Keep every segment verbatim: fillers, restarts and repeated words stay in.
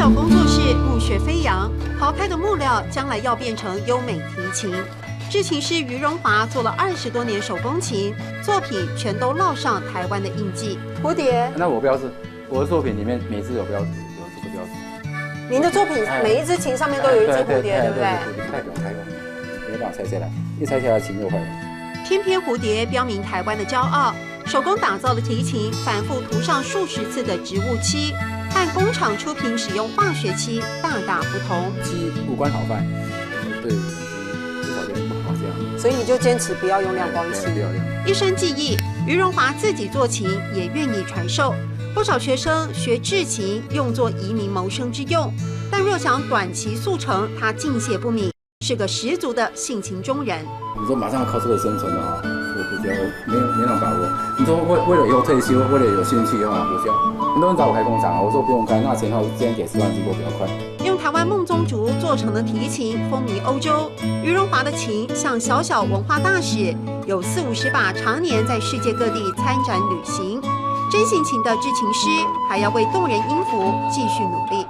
到工作室，木屑飞扬，刨开的木料将来要变成优美提琴。制琴师余荣华做了二十多年手工琴，作品全都烙上台湾的印记。蝴蝶，那我标志，我的作品里面每只有标志，有这个标志。您的作品每一只琴上面都有一只蝴蝶，对不对？太不用太用，没办法拆下来，一拆下来琴就坏了。翩翩蝴蝶标明台湾的骄傲。手工打造的提琴，反复涂上数十次的植物漆，和工厂出品使用化学漆大大不同。漆无关好坏，对，至少有点不好这样。所以你就坚持不要用亮光漆。对，不要用。一生记忆，余荣华自己做琴，也愿意传授。不少学生学制琴，用作移民谋生之用，但若想短期速成，他敬谢不敏，是个十足的性情中人。你说马上要靠这个生存了哈，我不觉得没有没那种把握。你说为为了以后退休，为了有兴趣哈，我觉得很多人找我开工厂啊，我说不用开，那钱还有时间给吃饭吃过比较快。用台湾孟宗竹做成的提琴风靡欧洲，余荣华的琴像小小文化大使，有四五十把常年在世界各地参展旅行。真性情的制琴师还要为动人音符继续努力。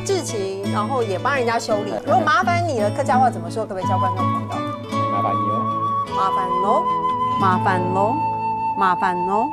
制琴，然后也帮人家修理。如果麻烦你了，客家话怎么说？可不可以教观众朋友？麻烦你哦。麻烦侬，麻烦侬，麻烦侬。